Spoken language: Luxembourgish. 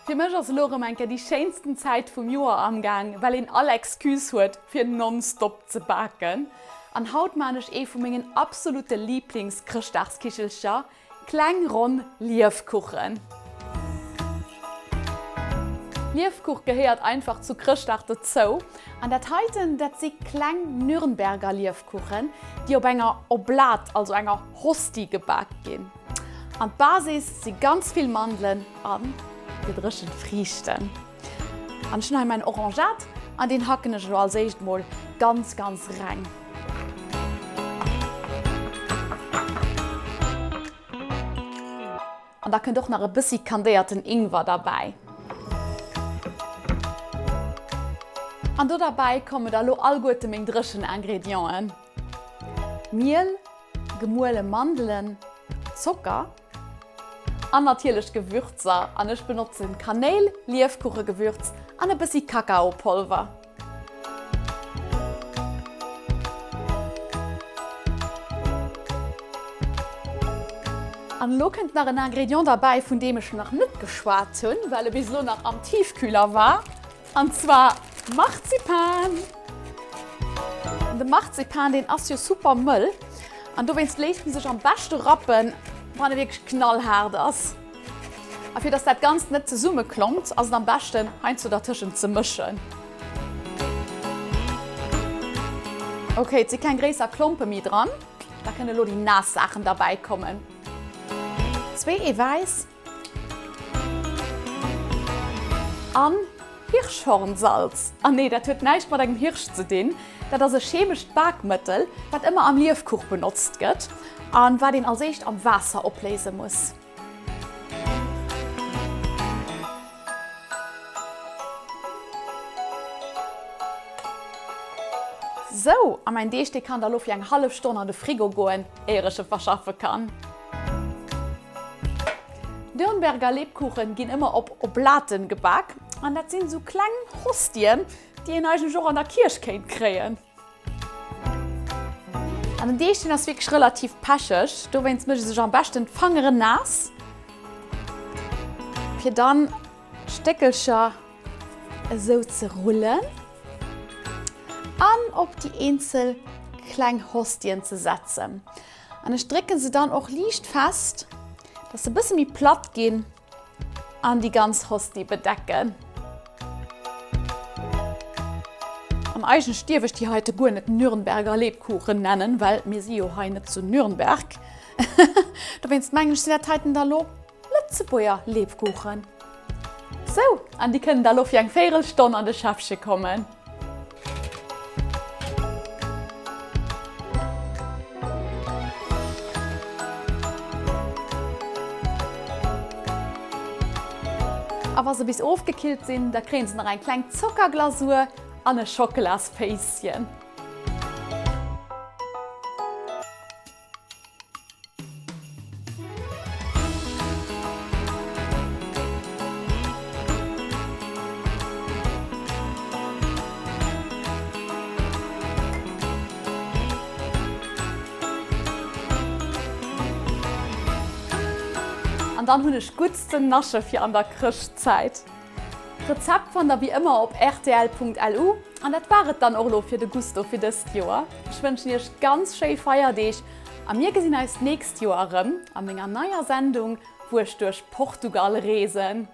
Fir mech ass elo erëm eng Kéier déi schéinsten Zäit vum Joer amgaang, well een all Excuse huet fir nonstop ze baken. An haut maan ech ee vu mengen absolute Lieblings-Chrëschtdagskichelcher, kleng ronn Liefkuchen. Liefkuch gehéiert einfach zu Chrëschtdag dozou. An dat heiten, dat si kleng Nürnberger Liefkuchen, déi op enger Oblate, also enger Hostie gebak ginn. An d'Basis si ganz vill Mandelen a gedréchent Friichten. An ech hunn hei mäin Orangeat an deen hacken ech elo als éischt mol ganz ganz reng. An da kënnt och nach e bëssi kandéierten Ingwer derbäi. An do derbäi kommen da lo allguerte meng dréchen Ingredienten, Miel, Gemuele Mandelen, Zocker an natierlech Gewürzer an ech benotzen Kanéil, Liefkuchegewürz an e bëssi Kakaopolver. An elo kënnt nach en Ingrédient derbäi vun deem ech nach net geschwat hunn, well e bis elo nach am Tiefkühler war. An zwar Marzipan! An de Marzipan, deen ass jo super mëll an dowéinst léisst en sech am beschte rappen, wann e wierklech knallhaart ass. A fir dass dat Ganzt net zesummeklompt, ass et am beschten, heiansdo dertëschent ze mëschen. Ok, et si keng gréisser Klompe méi dran. Da kënne elo déi naass Saachen derbäi kommen. Zwee Eewäiss. An Hirschhornsalz. An nee, dat huet näischt mat engem Hirsch ze dinn. Dat ass e chemescht Bakmëttel, wat ëmmer am Liefkuch benotzt gëtt an wat een als éischt am Waasser opléise muss. Sou, a mäin Deeg, dee kann da lo fir eng hallef Stonn an de Frigo goen, éier ech e verschaffe kann. Nürnberger Lebkuchen ginn ëmmer op Oblaten gebak an dat sinn esou kleng Hostien, déi een eigentlech och an der Kierch kéint kréien. An den Deeg deen ass wierklech relativ pecheg, dowéinst mécht ee sech am beschten d'Fangeren naass, fir dann d'Stéckelcher esou ze rullen an op déi eenzel kleng Hostien ze setzen. An ech drécken se dann och liicht fest, dass se bësse méi platt ginn an déi ganz Hostie bedecken. An eigentlech dierf ech déi heite guer net Nürnberger Lebkuchen nennen, well mir si jo hei net zu Nürnberg. Dowéinst mengen ech, sinn dat heiten da lo Lëtzebuerger Lebkuchen. Sou, an déi kënnen da lo fir eng Véirelstonn an de Schäffche kommen. A wa se bis ofgekillt sinn, da kréien se nach eng kleng Zockerglasur an e Schockelasféisschen. An dann hunn ech gutt ze nasche fir an der Chrëschtzäit. D'Rezept fannt der wéi ëmmer op rtl.lu. An dat war et dann och elo fir de Gusto fir dëst Joer. Ech wënschen iech ganz schéi Feierdeeg a mir gesinn eis d'nächst Joer erëm a menger neier Sendung wou ech duerch Portugal reesen.